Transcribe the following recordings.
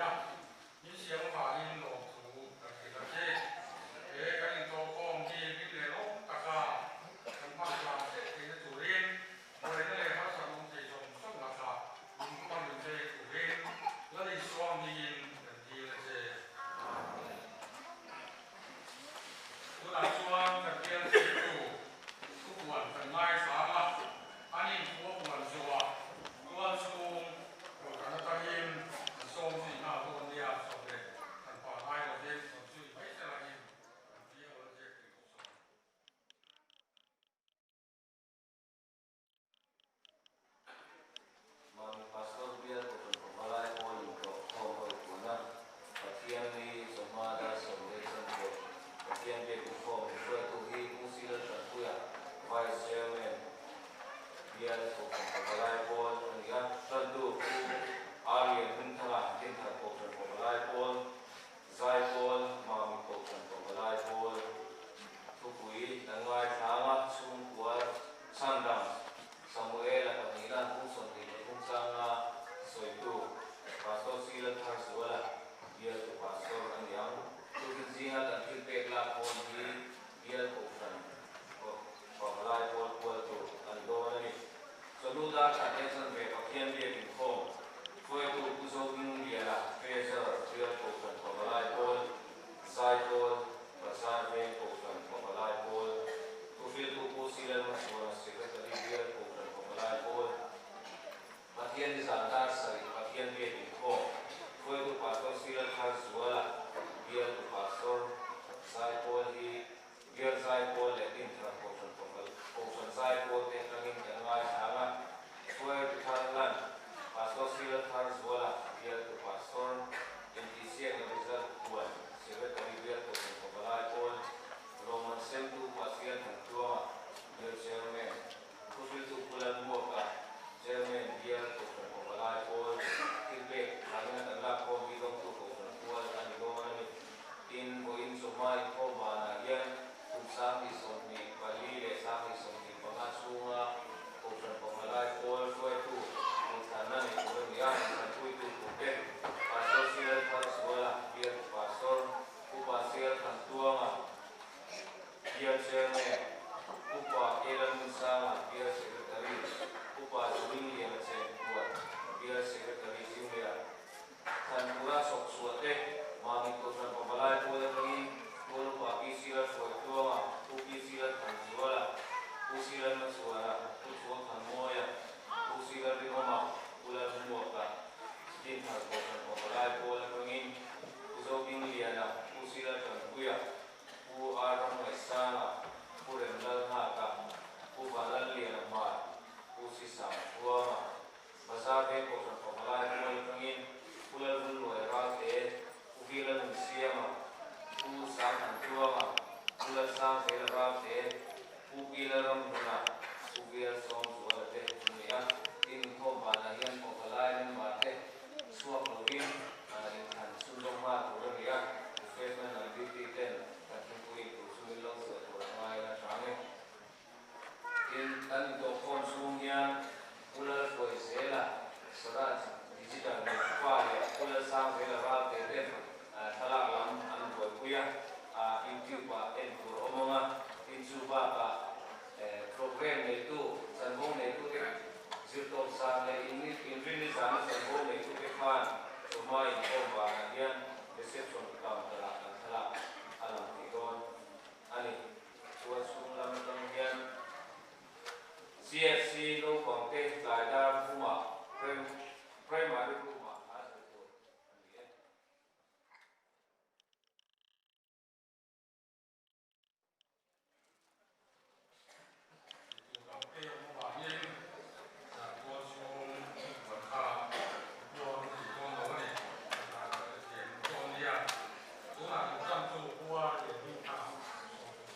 theihna min siam avangin lawmthu kan hrilh a che. He kan intawhkhawm hi hlim leh lawm taka kan hman tlan hreh theihna turin buaina leh harsatna awm thei zawng zawng lakah min hman min veng turin Lal Isua hmingin kan dil a che. Tunah chuan kan bial theitu thupuan kan ngaithlang a, an inkhua puan zawhah tual chhung kohhran atangin an sawm zui nghal dawn nia sawm leh kan pangngai lovin rawn zui mai se langin kan bial a ziak tih pawh sawm. Mami Pastor bial kohhran pavalai pawl intlawh khawm hawi tuna Pathian ni chawhma dar sawmleh chanpawh Pathian biak inkhawm hruaitu hi Pu Sila Tanpuia Vice Chairman bial kohhran pavalai pawl a ni a, tantu Pu Aryan Hmingthanga Dinthar kohhran pavalai pawl Zaipawl, Mami Kohhran Pavalai Pawl, Thupui, Kan ngaithlanga chhungkua Chhandam, Samuela pahnihna bung 23 changa sawitu Pastor Sila Tharzuala bialtu Pastor a ni ang. Tukin zinga kan thil pek lak hawn hi bial Kohhran Pavalai Pawl pualtu a ni dawn a ni. Chawhnu dar khat leh chanve Pathian biak inkhawm hruaitu Pu Zohmingliana, Treasurer, Bial Kohhran Pavalai Pawl, Zaipawl, Bazar Veng Kohhran Pavalai Pawl, Thuhriltu Pu Silalhmachhuana, Secretary, Bial Kohhran Pavalai Pawl, Pathian ni zan dar sarih Pathian biak inkhawm hruaitu Pastor Silaltharzuala, Bialtu Pastor, Zaipawl hi Bial zaipawl leh Dinthar Kohhran Kohhran Kohhran zaipawl te atangin kan ngaithlang a, Hruaitu thar hlan, Pastor Sila Thar Zuala, Bialtu Pastor, Intihsiakna Result Puan, Secretary Bial Kohhran Pavalai Pawl, Lawmman Semtu Pasien Thantluanga, Bial Chairman, Thuhriltu Pu Lalmuaka, Chairman Bial Kohhran Pavalai Pawl, Thilpek thlangina kan lakkhawm hi dawngtu Kohhran pual a ni dawn a ni. Tin, vawiin chawhma inkhawm vanah hian kum 2024 leh 2025 chhunga Kohhran Pavalai Pawl hruaitu inthlanna nei tur a ni a, inthlanpuitu turte Pastor Sial Tharzuala, Bialtu Pastor, Upa Sial Thantuanga, Bial Chairman, Upa Ela Nunsanga, Bial Secretary, Upa Zohmingliana Chengpuan, Bial Secretary Junior. Thlan tura chhawp chhuah te, Mami Kohhran Pavalai pawl atangin Pawl Upa PC Lalhruaitluanga, Pu PC Lalthanzuala, Pu C Lalhmachhuana, Pu Chuangthanmawia, Pu C Lalrinawma, Pu Lalhmuaka, Dinthar Kohhran Pavalai pawl atangin Pu Zobingliana, Pu C Laltanpuia, Pu R Ramngaihsanga, Pu Remlalnghaka, Pu Vanlalliana Hmar, Pu C Sangthuama, Bazar veng Kohhran Pavalai pual atangin Pu Lalvunluai Ralte, Pu Vila Nunsiama, Pu Sangthantuanga, Pu Lalsangzela Ralte, Pu Pi Lalramhluna, Pu Vial Sawmzuala te an ni a. Tin, inkhawm vanah hian Pavalai member te chhuak lovin inthlan chhunzawm nghal tur a ni a, refreshment lam duty ten kan thingpui tur chu min lo zuah tur a ngai a hrang e. Tin, kan intawhkhawm chhung hian Pu Lalhruaizela, Swaraj Digital neitupa leh Pu Lalsangzela Ralte ten thlalak lam an buaipui a, YouTube-ah en tur a awm ang a. Tin, chu bakah programme neitu, chanvo neitute zirtawp zan leh inrinni zana chanvo neitute khan chawhma inkhawm vanah hian reception counter-ah kan thlalak a lang thei dawn a ni. Chuan chhung lam atang hian CFC naupangte tlai dar thumah primary room-ah a zir tur a ni e. Tih tur te awm avangin tual chhung huan kha huam a tih dawn lo a ni. Dan ka hrethiam dawn nia. Tunah inṭan chu khua leh hming kha a sawi tur a ni.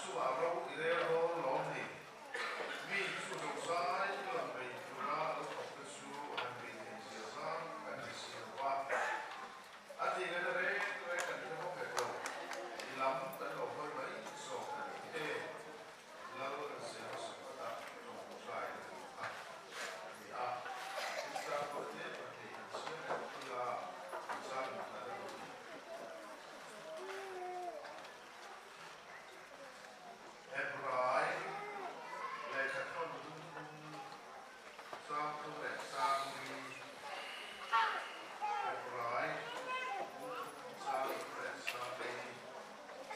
chungah ro i rel dawn lawm ni? Mi chu zozai chuan bei tura lo thawkte chu han bei thei zia zang kan ni si lo va. A tih ngaihna reng reng kan hre bawk hek lo. I lam kan lo hawi mai zawk a ni e. Lal kan siam hmasa phawt a, tawngtai na tur kha a ni a. Thilchang tawite pahnih han chhiar leh phawt ila, chang inhlat a duh. Hebrai lehkhathawn dum chang thum leh chang li, Hebrai chang thum leh chang li,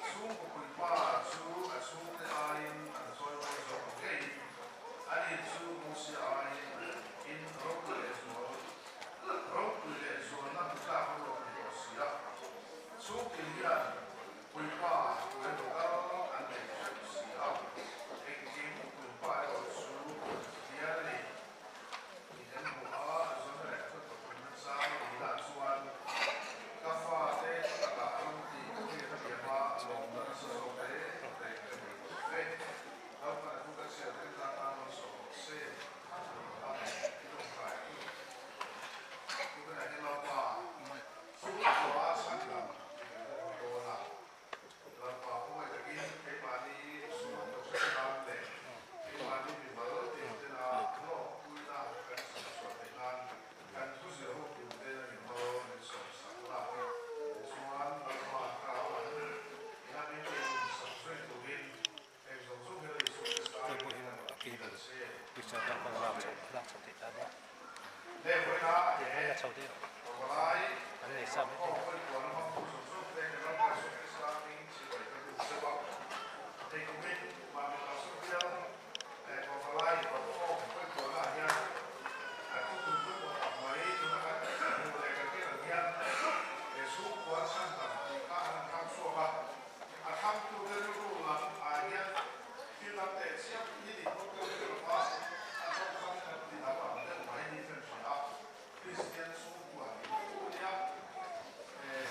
chhungkaw puipa chu a chhungte aiin an chawimawi zawk ang ngei, ani chu Mosia aiin in ropui leh zual, ropui leh zualna hmu tlak a ruat ni tawh si a. Chhungtin hian puipa emaw kal an nei hreuh si a, engkim puipa erawh chu Pathian a ni. Tih kan hmu a, Zona leh a thawthawk chang lihah chuan ka fate takah ram tih ka hriat a thiam a, lawmna nasa zawk reng reng ka nei tawh ve. Naupang a thu kan chhiar reng tan tan malsawm rawh se a ti a, i tawngtai ang u. Tunah hian Lalpa chu khua chhan lam i kan la hmu dawn a, Lalpa khawngaih takin keimahni sual kohhran tan leh keimahni mimal tintena hlawkpuina kan chhan chhuah theih nan kan thu zir ho turte a inhmar min sawm sak la. Tichuan, Lalpa thlarau an ina min in sak zui turin heng zawng zawng hian Isua Krista in a dil che. Amen.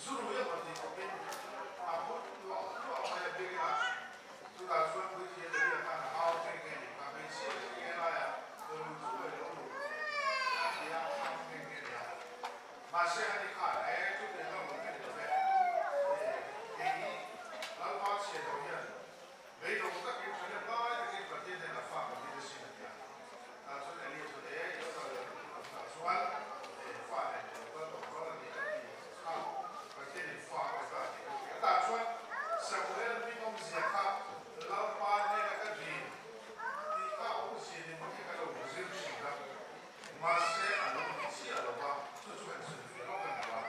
Zurui emaw tih khawpin a phut luah luah mai a biakin a, chutah chuan puithiam Elia khan a au nghe nghe ni kha, hmeichhia leh nge laia rui chu a lo luh a ti a, a au nghe nghe ni a. Mahse ani khan, E, chutiang a rawn ka ni lo ve, kei Lalpa chhiat lo hian beidawng takin ṭhahnem lai takin Pathian hnenah fa ka dil asin a ti a. Tah chuan Elia chuan, E, i lo kal leh ang tah chuan fa nen i lo kal tawh dawn a ni a ti kha, Pathianin fa a pe ta tih ka hria. Tah chuan Samuel hming awmzia kha Lalpa hnena ka dil tih kha awmzia ni bawk hi ka lo zir thin a, mahse a lo ni chiah lo va, chu chu kan sawi ve lawk a ni a.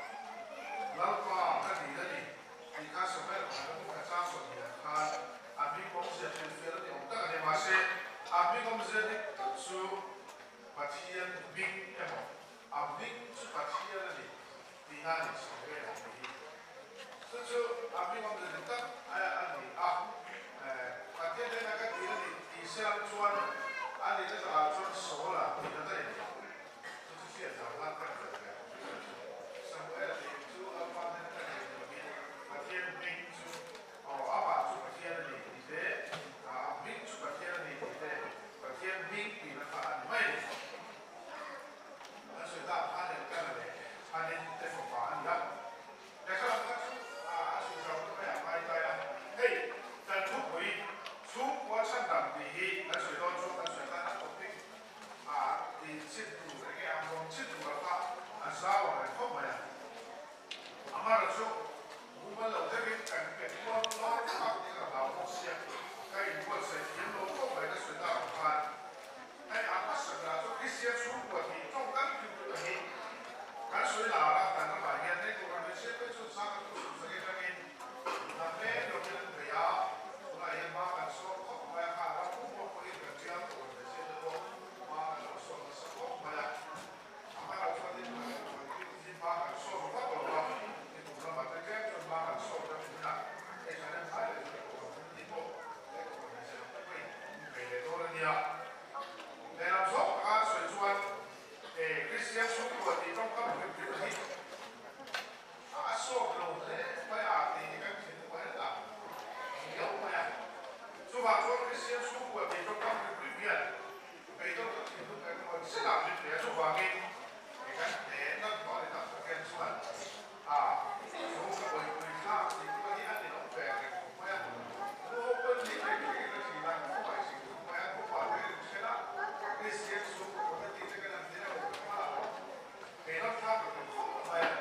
Lalpa ka dil a ni tih kha Samuel pakhat a buk kha chang 20 ah khan a hming awmzia hrilhfiah a ni awm tak a ni. Mahse a hming awmzia dik tak chu Pathian hming emaw a hming chu Pathian a ni tihna a ni Samuel a tih hi. Chu chu a hming awmzia dik tak a ni a. Pathian hnena ka dil a ni tih siam chuan a nihna takah chuan Saul-a tihna daih a ni. Chu chu hriat zau nan ka hrilh ve. Samuel tih chu Lalpa hnena ka dil ni lovin Pathian hming chu aw amah chu Pathian a ni tih te, a hming chu Pathian a ni tih te, Pathian hming tihna kha a ni mai a ni. An sawi tak khan Elkana leh Hanin te fapa a ni a. Lehkha lam kha chu a sawi zau ta mai a ngai tai a. Hei, kan thupui chhungkua chhandam tih hi kan sawi dawn chu kan sawi khan a topic a tih chin tur enge a rawn chin tur kha a zau ang reng khawp mai a. Amaherawhchu chu mumal lo deuhin kan pe kual lawr tak tih ka hlau bawk sia, ka inbuatsaih thiam lo khawp mai ka sawi tak ang khan. Hei a hmasa berah chuan Kristian chhungkua tih tawngkam thiltut a hi kan sawi lar a, kan ramah hian hei tur an hmeichhia te chuan sang a tu sum zak atangin hnam men lovin an bei a, tunah hian hma kan sawm khawp mai a, kha ram pum pawh pawhin kan bial tur an hmeichhia te pawh hma kan lo sawm nasa khawp mai a, amaherawh chuan tin kan hma kan sawm vak lo va, ni kum ramah te tlem chuan hma kan sawm ta thin a, hei thahnem phai leh chuan kohhran thil tih pawh he kohhran hmeichhe lam te pawhin bei leh dawn a nia. Lehlam zawk taka sawi chuan he Kristian chhungkua tih tawngkam hrim hrim hi a sawp lo hle mai a tih hi kan thin upa hian a riau mai a. Chuvang chuan Kristian chhungkua tih tawngkam hrim hrim hian beidawn kan thin lutuk emaw chiah min pe a. Chuvangin he kan hne nat tawh a ni tak tak hian chuan A chu ka bawihpui thlak tih pawh hi a ni awm ve reng khawp mai a, nu ho pawn ni reng reng in a thin a, ka hmangaih hrim khawp mai a, nu pa te in then a, Kristian chhungkaw committee te kan han ti reuh reng a, kei ram thlak ka tum khawp mai a,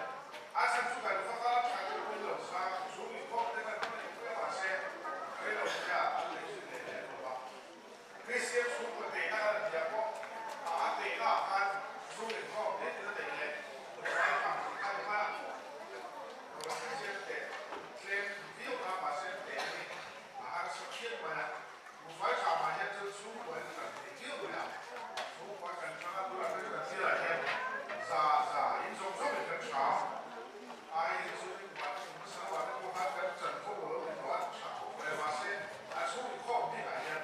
a chhan chu kan va kal tha deuh pawn lo sang chhung inkhawm te kan rawn ei pui a mahse rei lo te ah an lei zui leh leh lo a, Kristian chhungkaw tehna kan han tia pawh a tehna ah khan chhung inkhawm ni tin a neih leh hruai phang tih kha ni hman a. Rawh Kristian teh tlem viau na mahse teh hi a harsa phian mai a. Buhfai tha mah hian chuan chhungkua hi kan thei viau mai a. Chhungkua kan thlang a tunah phei chu kan thil ah hian za za in zawng zawng in kan tha ai hi chu ni kumah te kum hmasa lamah te pawh khan kan chan khawm lo ni tawh a tha khawp mai a mahse a chhung inkhawm bikah hian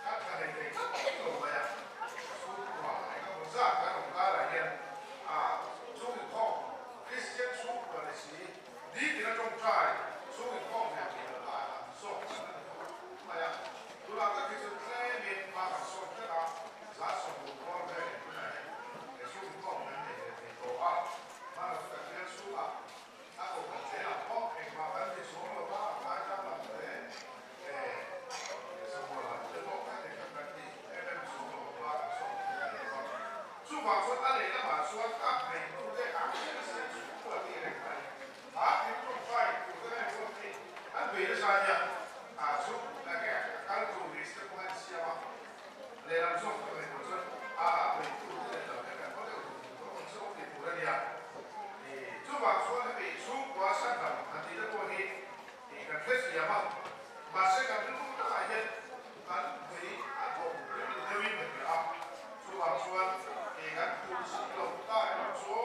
kan tha hlei thei tlat lo mai a. Chhungkua eng emaw zat kan awm karah hian a chhung inkhawm Kristian chhungkua ni si nitin a tawngtai chhung inkhawm nen tih loh kha a tam zawk kan la ni khawp mai a. Tunah tak hi chu tlemin hma kan sawn tlat a, 60% rual velin tunah hian he chhung inkhawm kan nei ve thei tawh a. Hmanah chu kan bial chhungah A kohhran zel ang pawh engmah kan ti chhuang lo va, a ngaithlang lam te eh samual lam te pawh kha eng kan ti em em chhuang lo va kan sawm thei ve lo va. Chuvang chuan a leh lamah chuan a hmeitu te a hriat a siam chhungkua tih reng mai a thil tawngtai tur te khan ruat hi an bei nasa a nia, a chu enge a kal tur list te pawh an siam a, lehlam zawk ka ngaihtuah chuan a hmeitu te leh lam te kan hma deuh tur tur pawh an sawm tih tur a nia. Chuvang chuan hemi chhungkua sangdam han tih te pawh hi kan hre thiam a, mahse kan rilru takah hian kan hmei a dawm rilru deuhin ka hria a, chuvang chuan kan phur zing lo ta erawh chu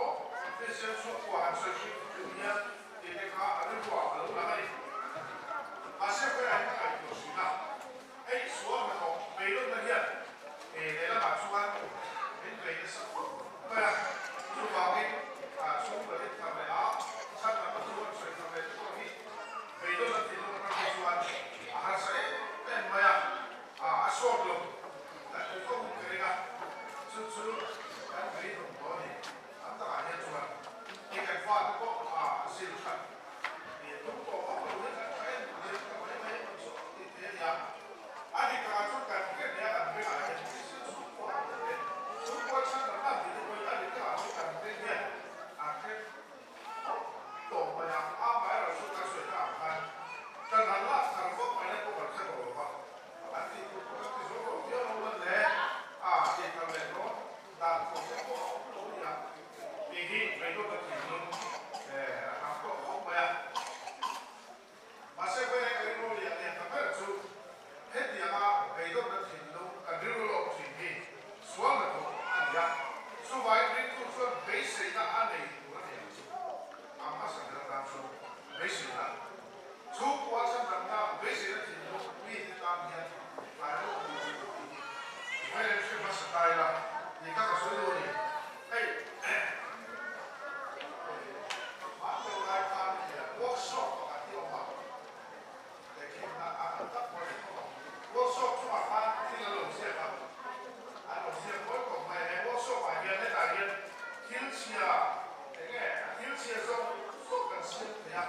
a,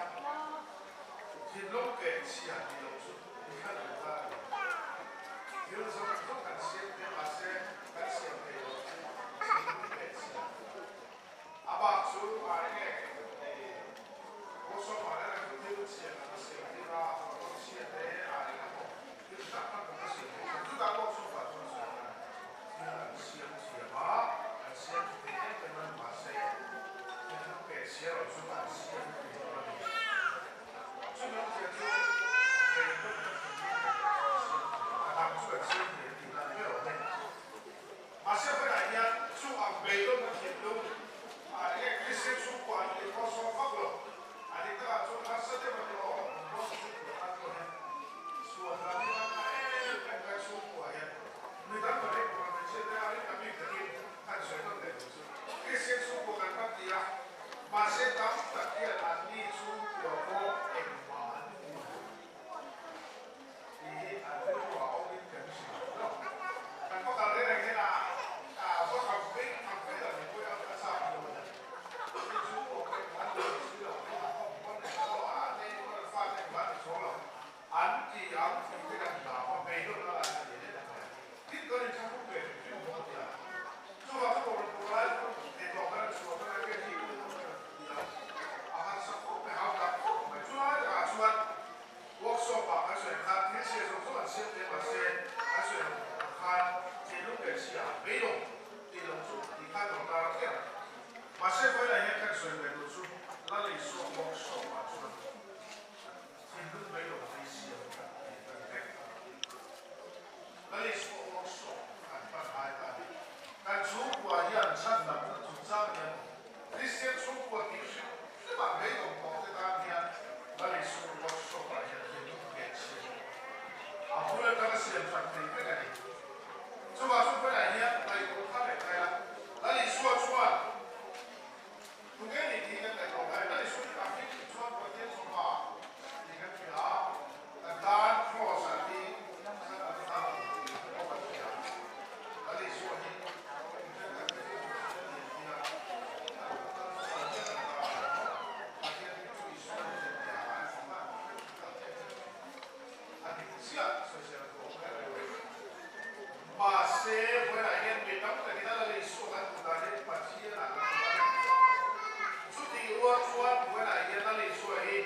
thinlung keh chhia tih loh chu mi kha lo ta a ni. Thil zawng zawng kan siam thei mahse kan siam thei loh chu thinlung keh chhia. A bak chu a enge i Workshop ah hian chu thil chhia kan la siam tir a, motor chhia te a eng emaw thil tak tak kan la siam thei thin. Chutah workshop ah chuan sawi khan thil an siam thiam a, an siam tha thei em em a ni mahse thil pek chhia erawh chu an siam thei lo a ni. Chumi awmzia chu beidawng na thinlung te pawh an siam thei lo a, a dang chu an siam thei a tihna a ni ber awm e. Mahse hmunah hian chu ang beidawng na thinlung ah enge Kristian chhungkua an tih pawh sawn vak lo. A dik takah chuan harsa deuh a ni aw, rawn chhungkua tan pawh hian sual dan hi kan ngah em em kan chhungkua hian mi dang kan ei tur hmeichhia te a ring ta bik takin kan sawi nawn leh tur chu Kristian chhungkua kan pan ti a, mahse tam tak hian anni chhungkua pawh engmah an ti lo. Tih hi an rilru ah awmin kan hria lo. Kan va kal reng reng hian a va campaign campaign lo ni pawhin a chak lo a ni. Mi chu okay an ti si lo, a hawm pawn eng pawh a an ei pawn an fate engmah an ti chhawng lo. An ti ang tih te kan hlau a, beidawng na lai a ni leh tak mai. Tin kan inthlahrung ve hrim hrim bawk a tia. Chuvang chu Kohhran pawh lai chu eitlawh kan chhuah kan enge hi pawh kan ti a, a harsa khawp mai, hau tak khawp mai. Chulai takah chuan Workshop ah kan sawi ang khan thil chhia zawng zawng an siam hle mahse kan sawi ang khan thinlung leh chhia beidawng tih loh chu tih khan rawn tar a ang. Mahse vawilah hian kan sawi ve tur chu Lal Isua workshop ah chuan thinlung beidawng hi siam kan tih kan vek a. Lal Isua workshop kan hman ngai ta a ni. Kan chhungkua hian chhan lamna chungchang hian Kristian chhungkua tih hrim hrimah beidawng tawh te tan hian Lal Isua workshop ah hian thinlung pek chhiat a bul atanga siam that thei vek a ni. Chuvang chu hmaiah hian ngaihtuah kha leh kai a, Lal Isua chuan tunge ni tih kan ngaihtuah ngai. Lal Isua hi a hming chuan Pathian fapa tih kan hria a, kan tan Kraws ah hi chan a tha ang tih pawh kan hria. Lal Isua hi Mahse, vawiinah hian mi tam takin a la lei suak an hmu dan hi Pathianah kan hmu a ni. Chutih rual chuan vawiinah hian a lei suak hi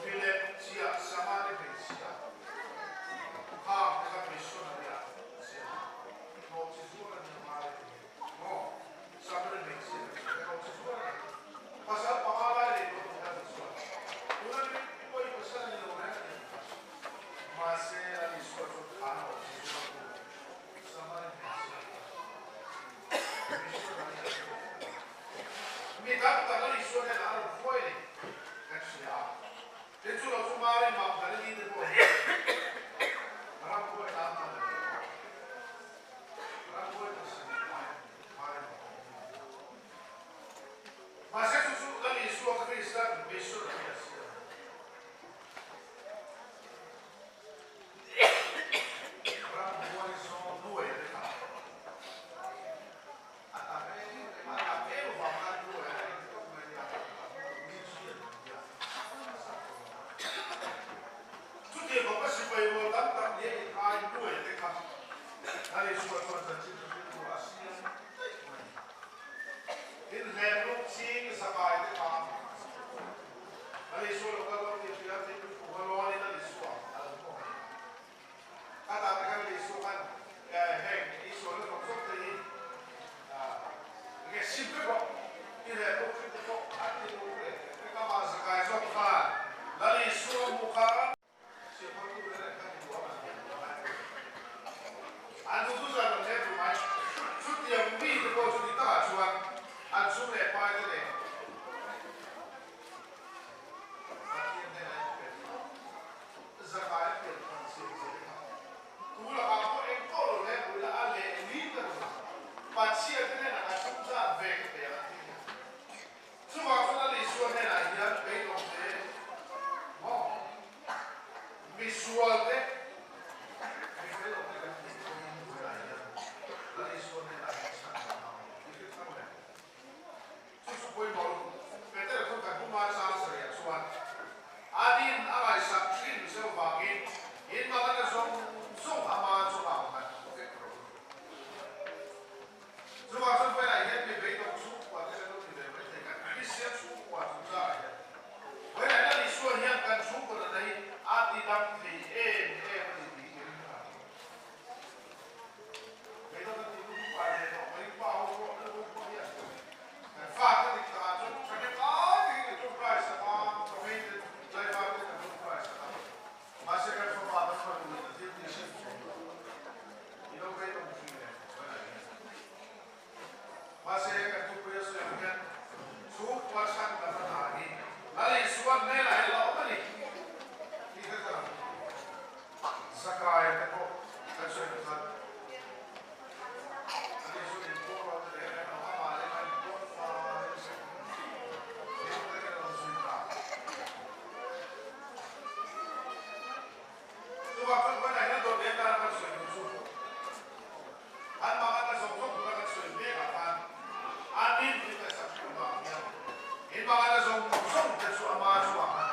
milem chiah Samari hmeichhia khang te kha missionary ah a siam a. Hlawh chi zuar a nia ngai a ti maw? Samari hmeichhia kan sawi kha hlawh chi zuar a ni. Pasal panga lai lei pawh tih dan chuan tuna mi pawh i pasal a ni lo reng a ni. Mahse a Isua chu kha hlawh chi zuar tu Samari hmeichhia kha missionary a ni. Mi tam tak a Isua hnenah a rawn hruai ni kan hria a. Tin chu lo chu Mari Magdalini te pawh hi ramhuai tan hman a ni. Ramhuai pasarih lai a ni Mari Magdalini te. Mahse chu chu Lal Isua Krista mission a ni a siam a ni. Ramhuai zawng nuai a ni kha. A tam em em a, a tam em vang khan nuai a ni tawp mai nia, mi thian nia a zah tawh lo. Chutiang khawpa sipai rual tam tak nia inai nuai te kha Lal Isua chuan chanchin chu rilru a siam daih mai. Tin, hlem ching zakai te kha Lal Isua lo kal dawn tih hria thil thu kha lawnin Lal Isua a lo hmu a ni. Khatah te khan Lal Isua khan heng Isual na zawng zawng te hi enge sim vek rawh i hlem luk ching te pawh an ti duh leh vek a, mah zakai zawk khan Lal Isua hmuh khan Siamhawtu te leh khan i duh a man hian duh a ngai lo. An duh chu zan lo hle duh mai. Isua hmelah hi a la awm a ni tih ka hre lo. Zakai te pawh kan sawi ta khan ani chu inpuang lo te reng reng lo, amah leh a inpuang fai zet hlim takin a rawn zui ta. Chuvang chuan vawiinah hian dawt leh tana kan sawi tur chu an manganna zawng zawng tura kan sawi mekah khan an in min ngaihsak ṭhin vang hian in manganna zawng zawng te chu ama chhuah khan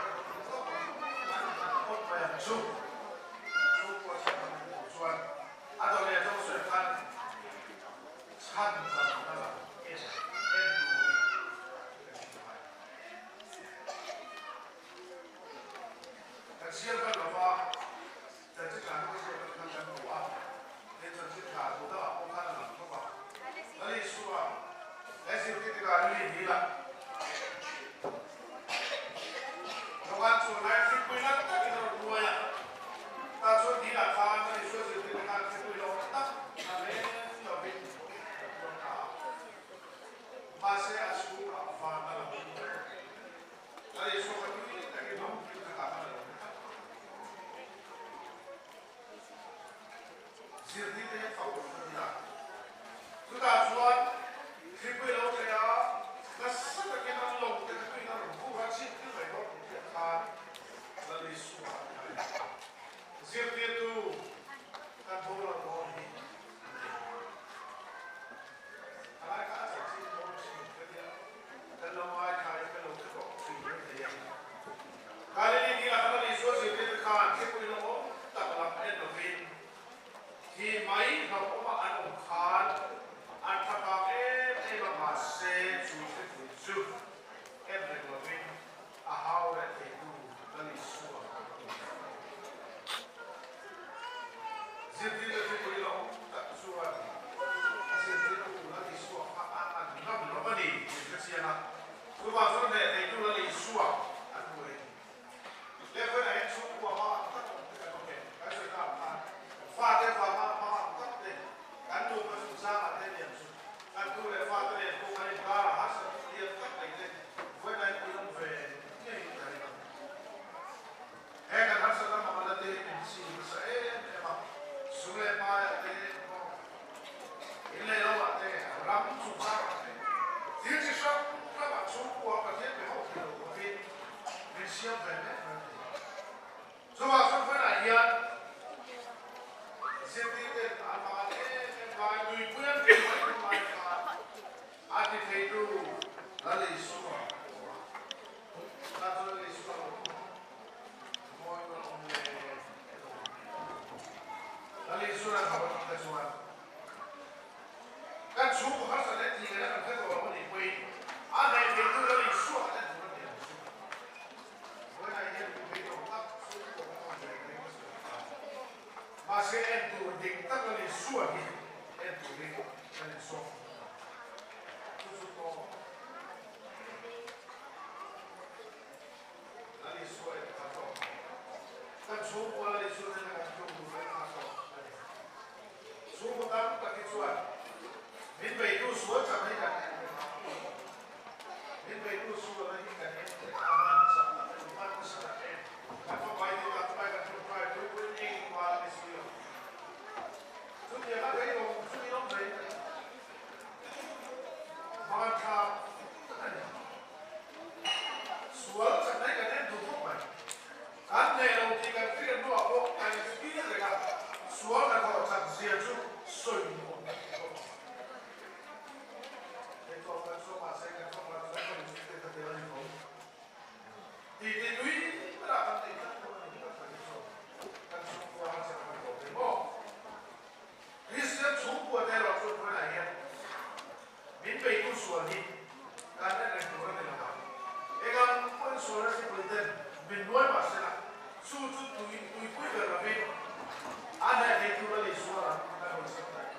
an han phawt mai ang chu. Chu pawh chhan ang tur chuan a dawt leh zawng sawi khan chhan damna lam en en turin kan inhmai. Kan siam hman lova, chanchin tha hnu ziak kan khan kan hmu a, he chanchin tha hmu dangah pawh khan a lang khawp a. Lal Isua, he zirtir te Galili dil a Logan chu lai thlipui nat takin a rawn hruai a, tah chuan dilah khan Lal Isua zirtir te khan thlipui lo tak na reng lovin an tuar ta a. Mahse a chhungah van a lang in. Lal Isua kha tui takin rawng thil kha tah khan a lo ni tlat. Zirtirte hian fak awm ka ti a. Chutah chuan thlipui lo tleh a, nasa takin an lawng te kha tuin a rawn vur a, chhip thil mai dawn tih hriat khan Lal Isua a ni a. Zirtirtu kan boral dawn hi an ti. A lai kha a chanchin dawn thin ka nia. Kan lo ngaithla in kan lo hre tawh thin mai thei a. Galili dil ah khan Isua zirtirte khan thlipui lo awm tak lam en lovin thi mai hlauhawm ah an awm khan an thlakang em em a, mahse chu thlipui chu en reng lovin a hau leh theitu Lal Isua an hmu. Zirtirte thlipui lo awm tak chuan a zirtirtu Lal Isua kha a an ngam lo a ni tih ka chiang a, chuvang chuan hneh theitu Lal Isua an hmu reng. Lehkhawiah hian chhungkua hma ang tak awm te kan awm e, kan sawi tak ang khan fate vanga hma ang tak te, kan nupa chungchangah te aniang chu kan tu leh fate nen pawh kan inkar a harsat lian tak mai te vawiin a inpui awm ve ngei ka ring ang. He kan harsatna hmangana te hi min chim nasa em em a, sum leh hmaiah te, in leh lohah te, ram chungchangah te, thil chi hrang hrangah chhungkua Pathian pe ho thei lo turin min siam ve mek mai thei. Chuvang chuan vawiinah hian zirtirten an hmangan em em lai, tuipui an tih mai hun lai khan a ti theitu Lal Isua a awm a. Ta chu Lal Isua lo awm a, mawi rawn awm le emaw Lal Isua ran hauh atang te chuan kan chhungkaw harsa leh tih lehna kan hre tawh lo a nih pawhin a hnaih theitu Lal Isua kan en tur a ni ang chu. Vawiinah hian mi beidawng tak chhungkaw kan awm ve reng a sawi ta. Mahse en tur dik tak Lal Isua hi en turin kan insawm ta. Chu chu tawng. Lal Isua en kha tawk. Kan chhungkua Lal Isua nena kan tluk duh vek kha tawk a ni. Chhungkaw tam tak hi chuan min beitu sual chak hi kan en vek a. Min beitu sual hi kan en vek a, man chak tak a ni, man nasa tak em. Kan fapa hi ti tak mai kan tluk kai pui pui engmah a ni si lo. Chutianga beidawng chu in awm ve in ka ring. Hmanthlak tak a ni. Sual chakna hi kan en duh khawp mai. Kan nei lo tih kan hriat hnuah pawh kan thlir reng a, sual hnathawh chak zia chu sawi nuam kan ti khawp ang. Hei tawp kan chhuak mahse kan fapa chu kan rawn zir te kha tel a ni tho. Tih tih tui berah kan nei tlat dawn a ni tak tak hi chuan kan chhungkua harsat kan tawp thei maw? Kristian chhungkua te erawh chuan vawiinah hian Min beitu sual hi kan en reng tur a ni lo a, engang pawhin sual a hripui ten min nuai mah se la, chu chu tui tuipui ber lovin a hnaih thei tur a lei sual ang kan hawi sak daih.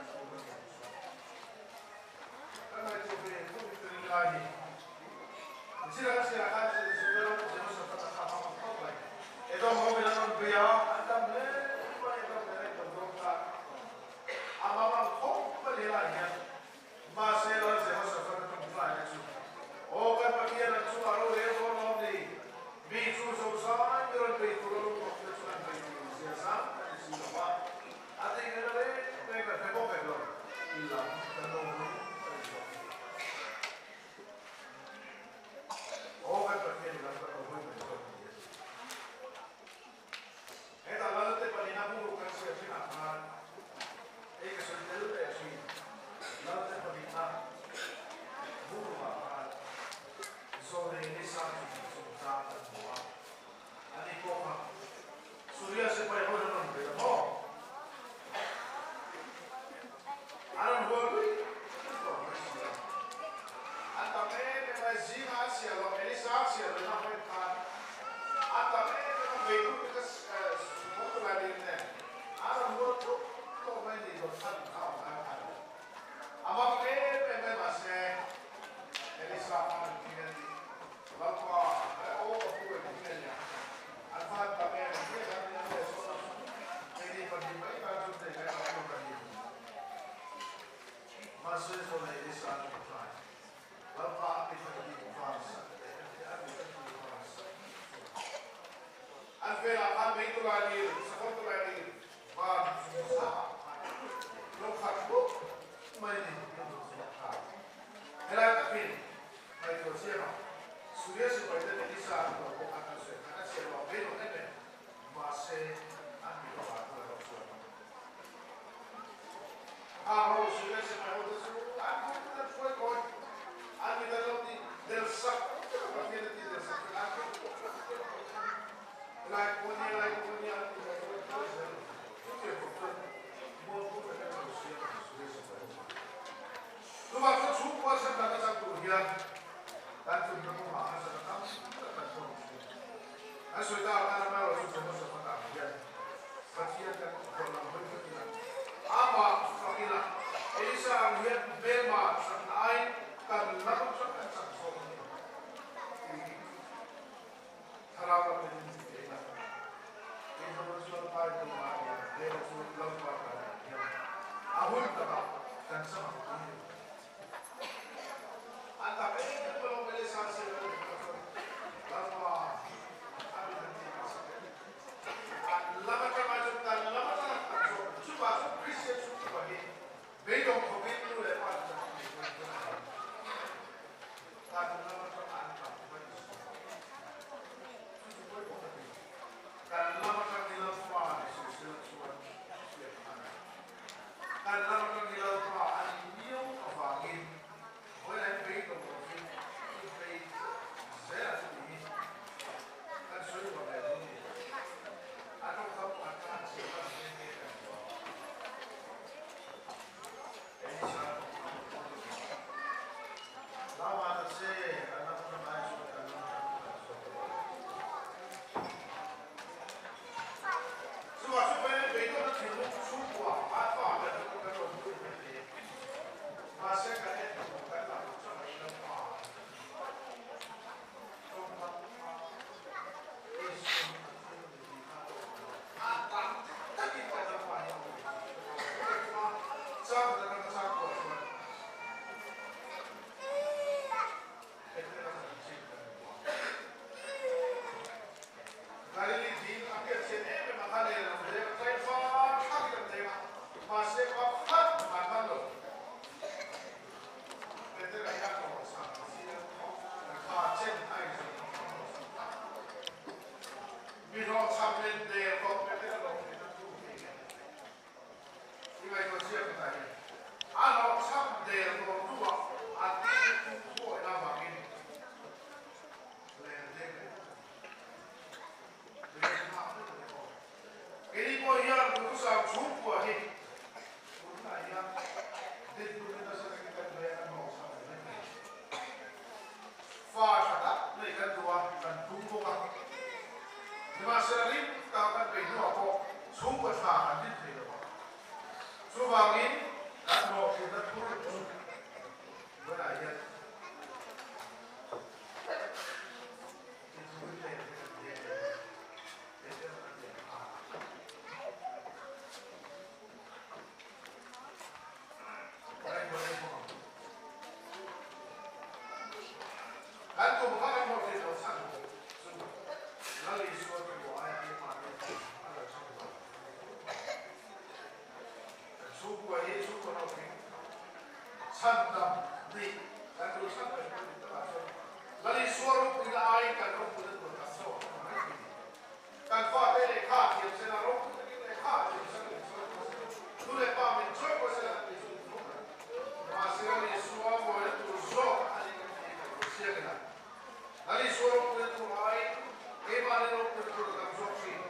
An velah khan mei tawlailir, sakawr tawlailir van chung sangah khan lo khat bawk mai a ni tih a hmu chhuak ta. Helai takin ngaihtuah chiang a, Suria sipaite Elisa an lo bawk an han sawi khan a chhiar lo beidawng em em, mahse an mi fapa chu a lo chhuak a. Khang ho Suria sipai hote chu an hmuh an hruai kawi, an mit an lo tih del sak Pathian a tih del sak chu an hruai Helai pawh nia, lai pawh nia an tih lai chuan hruai zel a ni. Chutiang khawp chuan mualphu takin an lo siam a ni Suria sipai ho kha. Chuvang chuan chhungkua chhan dan a chang tur hian kan tumna kawngah harsatna tam tak kan tawn thin. Kan sawi tak khan amaherawhchu Jehoshaphat ah hian Pathian kan hawn lam hawi tlat ila, amah fak ila, Elisa ang hian hmelma chakna aiin kan lam atang kan chak zawk a ni tiin thlarau lamin min ti ila, Inhawna chu Lalpa in tumah a ni a, hmel chu Lalpa kan ang hian a hun takah kan chang ang tih ni. An tak em em alawm Elisa siam a nih kha chuan Lalpa a mi han tih hmasa em. An lam atanga chuan kan lam atanga kan zawk chuvah chuan Kristian chhungkua hi beidawng khawpin nu leh pa chu kan nei dawn chuan a ni. Kan lam atanga an tam vaih zawk. Chu chu pawimawh ka ti. Kan lam atang ni Lalpa ni sawisel chuan hriat a ni. Kan lam atang ni Lalpa a ni miau avangin vawiin an beidawng lovin i bei zel a chu tih hi kan sawi uar leh dawn ni. A tawngkam pakhat kha han chhiar lan nghe nghe ka duh a. Elisa tawngkam pakhat chu Lama ta che, kan lam atang ai chuan kan lam atang kan zawk a. Chuvah chu Pathian beidawnna thinlung chhungkua a fa ber chu kan rawn lut mai thei a. Mahse kan en hmuh kan lam chauh a ilo pa tawngkam kha Isua hi Pathian a ni tih kha a awm lo. A tam takin kan lam pa hi a awm a. Chang khat atanga chang kuah chuan Galili ding a piahchian em em a kha leh lo deng a tlai far thlakin an deng a, mahse pakhat an man lo. Petera hian a haw sak a si a, kha chen a inzawm a haw sak ta. Mi hlawhchham len der tawh Petera lo hrilh a thu thei nge? I ngaihtuah chiah ka ta hian a hlawhchham der tawh hnuah a ding thu thuawih avangin len deng leh tlat a ni. Len nghah vek a ni aw. Keini pawh hian Duhthusam chhungkua hi tunah hian dinhmunin nasa takin kan bei a, kan hlawhchham leh mai thei. Fa tha tak nei kan duh a, kan tum bawk a. Nimahsela rim tak kan bei hnuah pawh chhungkaw tha kan din thei lo a. Chuvangin kan hlawhtlinna thur chu vawiinah hian i thu hi leh kan leng leh a, leh kan leng a. Kan tum kha kan hlawh thei lo chhan chu Lal Isua chu aia keimahni a lo chhan lo. Kan chhungkua hi chhungkaw hlawhtling chhan dam nih kan duh chhan ber chu dik takah chuan Lal Isua ropuina aiin kan ropuina tur tam zawk a awm mai thei. Kan fate lehkha a thiam sela, ropui takin lehkha a thiam sela min sawi pawh sela, nu leh pa min sawi pawh sela kan tih chu ni fo mai. Mahse, Lal Isua mawina tur zawk a ni kan tih kan lo chiang ila. Lal Isua ropuina tur aiin keimahni ropuina tur a tam zawk thin.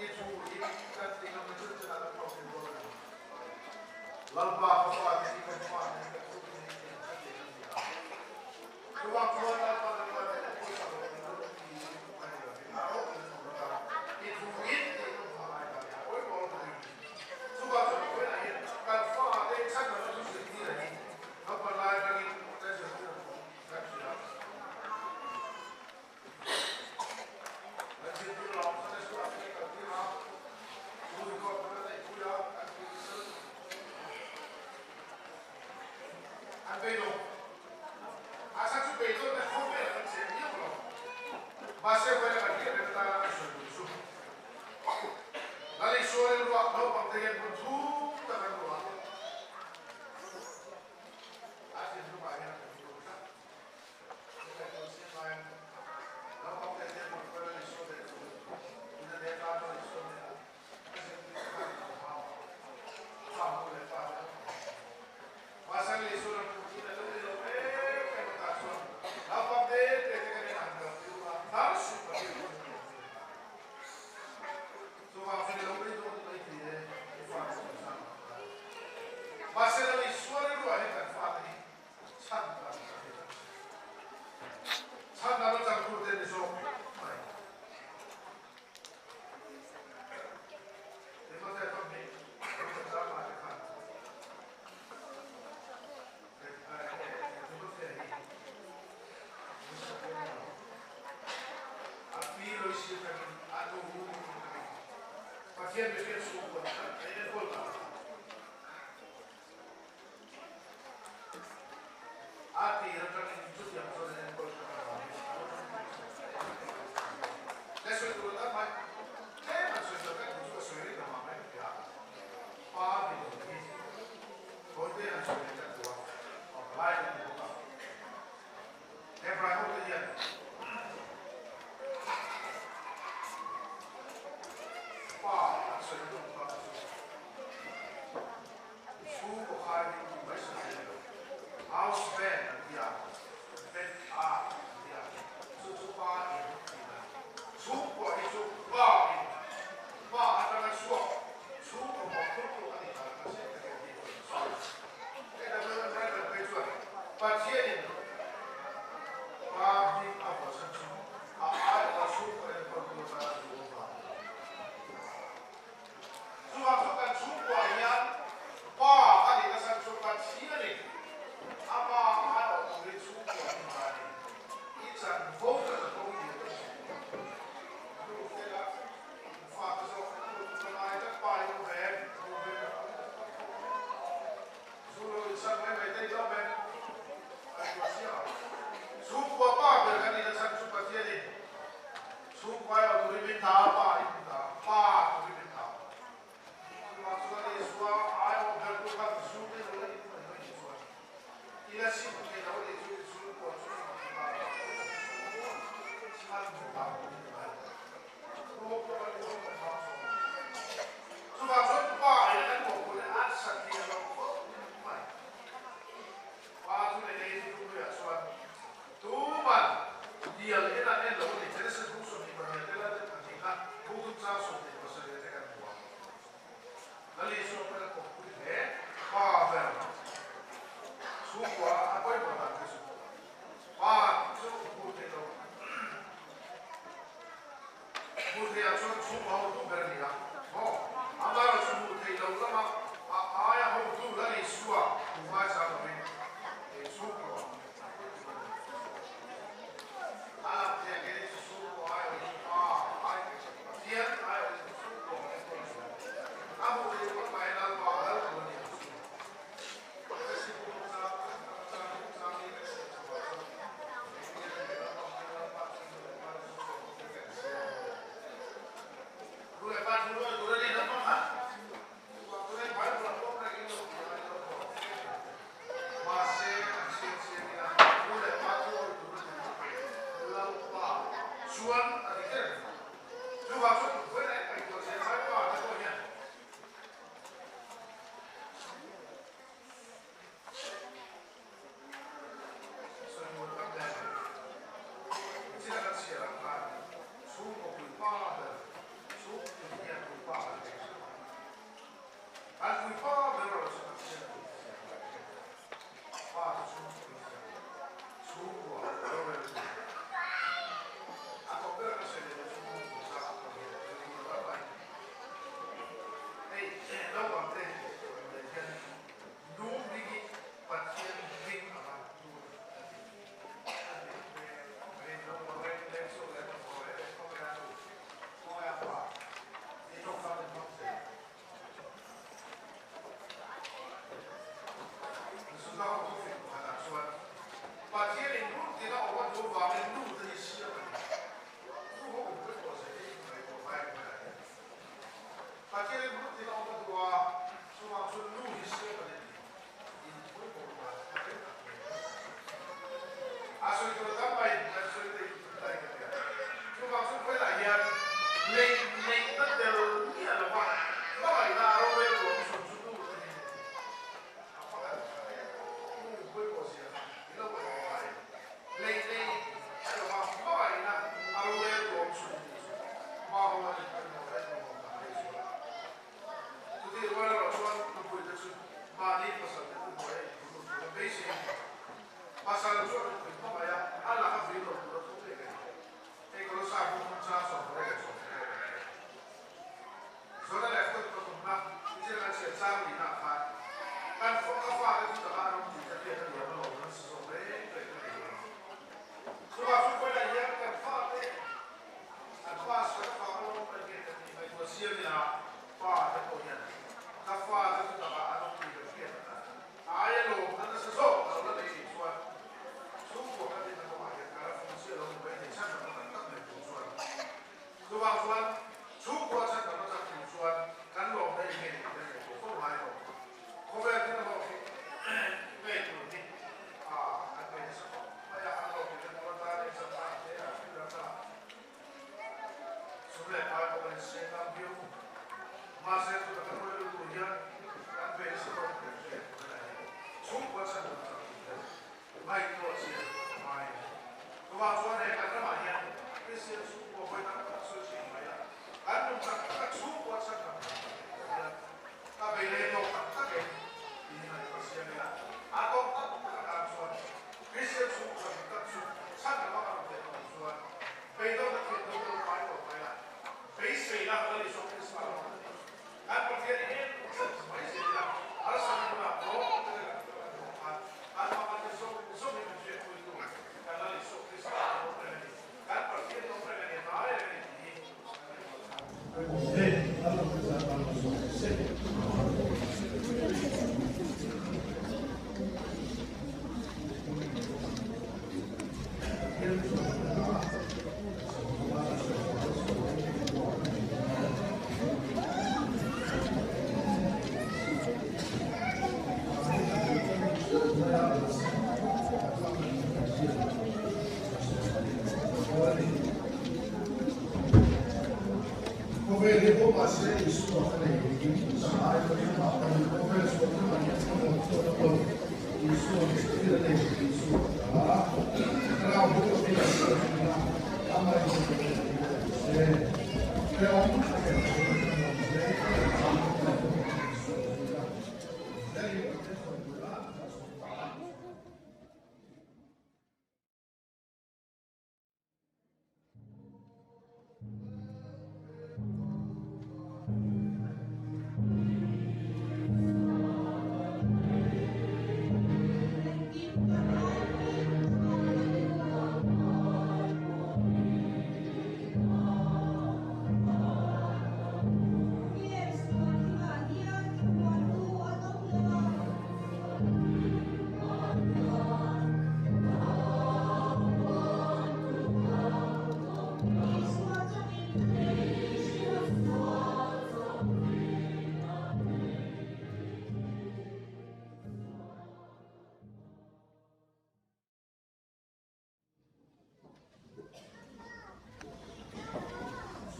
I thu hi kan tih ngam na chun chunah kan hlawhtling dawn a ni. Lalpa ka fate hi kan fate hi ka thu hi ni tih kan tih ngam ni a. Chuvang chuan Lalpa Lalpa te kan pawisa lo tih chu tiin a ni lovin a ropui tur atan i thu in tih kan hma ngai ta nia pawimawh lo ni. Chuvang chuan vawiinah hian kan fate chhan lohna thu zirtir a hi naupang lai atangin kan zirtir ang tih kan hria. Kan zirtir lo ang Sunday School ah te kan kaltir a, thu inkhawm kan la neihpui a, kan tih nasa lutuk. An beidawng. A chhan chu beidawn na khawp e. Naupangte hian hmun thum tak an luah a. A thinlungah hian a thinlung tlat. Hrilhhai tur siam laiin naupangte hian hmun kual an insawn leh chu ina leh tan pawh an insawn leh a, a zirtir khan an lo hau a, pa nu leh pa te an hmu a. Mahse Isua ram tur chu a lo ni lo em em a, tah chuan naupangte te te kan inah han kalpui u a, tar suh Pathian chu kan awm ve ta. Chuvang chuan i lo beidawng mai thei e, i fate chu chhan ang ta. Mahse lo Isua rilruah hian kan fate hi chhan dan ka hre tak si. Chhan dan a chang tur te ni zawk mai. Timothea pahnih Rochachama te khan Timothea hi Musa te ni lo. A pi Loisi atangin a nu atangin Pathian mihring chhungkua kha a enkawl ta a. A tir atangin chutiang chuan an enkawl that avangin a lo thleng thei thin. Ka sawi tur a tam mai. Tlem an sawi tur ka duh chu ka sawi reng avang mai ka ti a. Pa ni lo hi Tawite an sawi leh ka duh a, palai ka ti bawk a. Hebrai hote hian Pa an sawi tum kha chu chhungkaw khai ding tih mai sawi thei lo. House band an ti a, band a an ti a, chu chu pa in tih a ni. Chhungkua hi chu pa in, pa atanga chhuak chhungkaw mawhphurtu a ni kha ka hriat ka hriat hi chuan AWM Writer phei chuan Pathianin pa hming a vuahchhan chu a aiawha chhungkaw enkawltu atana duh avang a ni. Chuvang chu kan chhungkuaah hian pa a nih nasa chu Pathianin ama aiawh turin chhungkua hming a ni. I chanvo ka chanvo hi ni a ti. Nu fela fate zawk nu chu ka ngai tlat pa hi u ve, u ve ka hmu tlat tlat tho mai. Zu lo insan mai mai te i lo ve a ti chiang ang. Chhungkua pa ber kan nih nachhan chu Pathianin chhungkua erawh turin min ta a, pa in min ta a, pa turin min ta a. Chuvang chuan Isua aiawh ber tur khan zu te lo la in mai mai ni chuan i la sim thei lo a nih chu i chhungkua chu i hmu ta lo chhan ta lo ni mai. Chuvang chuan pa in an mawhpui an satliah lo khawp mai. Pa chu leh ei chu tumluiah chuan tuman hnial en an en lo a ni. Genesis bung 22 te la pahnih kha bung thum chang 27 te kan hmu a. Lali chu a pawn a kawppui hle. Pa ber chhungkua a pawimawh dan te chu pa chu hmuh theih lo. Hmuh theihah chuan chhungkaw hotu ber a ni a, maw? Amaherawh chu hmuh theih loh lama a aia hotu Lal Isua hmu ngaisang lovin kei chhungkaw a ni. A lang thei a, kei chu chhungkaw aiawhin Pa ai Pathian aiawhin chhungkaw kan enkawl a ni a. A hmuh theih loh lamah hian Lalpa lal tur a ni ang chu. Sawimawi tak hle mai. China kan chhiar ang khan chhungkaw puipa ber, chhungkaw hian puipa. chuan chhungkua chhandamna chang tur chuan kan lawmna i ngei tih kan ngaihtuah fo ngai lo. Khawvel thil hlawh hi ngei tur hi a kan bei nasa khawp mai a, an hlawhtlinna tur atan exam-na ah te, a thil dang dangah sum leh pai pawh kan inseng ngam viau. Mahse tuna kan hawi lut tur hian kan bei nasa tawk tih kan hriat tur a ni. Chhungkua chhandamna chang tur hian Ngaihtuah chian a ngai a ni. Chuvang chuan he kan ramah hian Kristian chhungkua hawi tam tak sawi thin mai a, kan nun tak taka chhungkua chhan lam tak tak hi kan hian ka bei leh tawk tak tak em tiin ngaihtuah siam ila, a tawk tak tak atan chuan Kristian chhungkua dik tak chu chhan lam a kan awm theih loh chuan beidawn a thiam lo deuh ngai lo mai a, beiseina Lal Isua Krista lam a ni. Kan Pathian hi em tlat mai zel ila, harsatna hmunah tlawm te leh kan hmuh khan kan hmangate zawng zawngin min hriatpuitu kan Lal Isua Krista kan awm reng a ni, kan Pathian awm reng a ni, hnai reng a ni tih hi kan ngaihtuah khan. Hei, kan lo hre zat ang zawk se. Pathian chuan Khawvel hi pawh mahse Isua ka nei tiin changai ka ring mah ka ni. Khawvel chhuah chu kan hmu tawh tawh a pawh Isua thil a nei Isua ka thlarau hi ka biak a ṭhin a, amah in ka biak a ṭhin a ni se. Hrehawm a ṭhen chu ka nuam hle a ni Isua ka zui a, zelin ka thilsawi tura ka sawm ta a.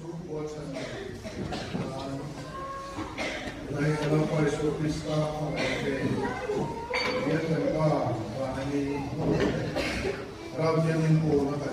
Chhungkua chhan nan Lai Lalpa Isua Krista khawngaih te, Pathian kan Pa van a ni, Ram hian min pawn a kan.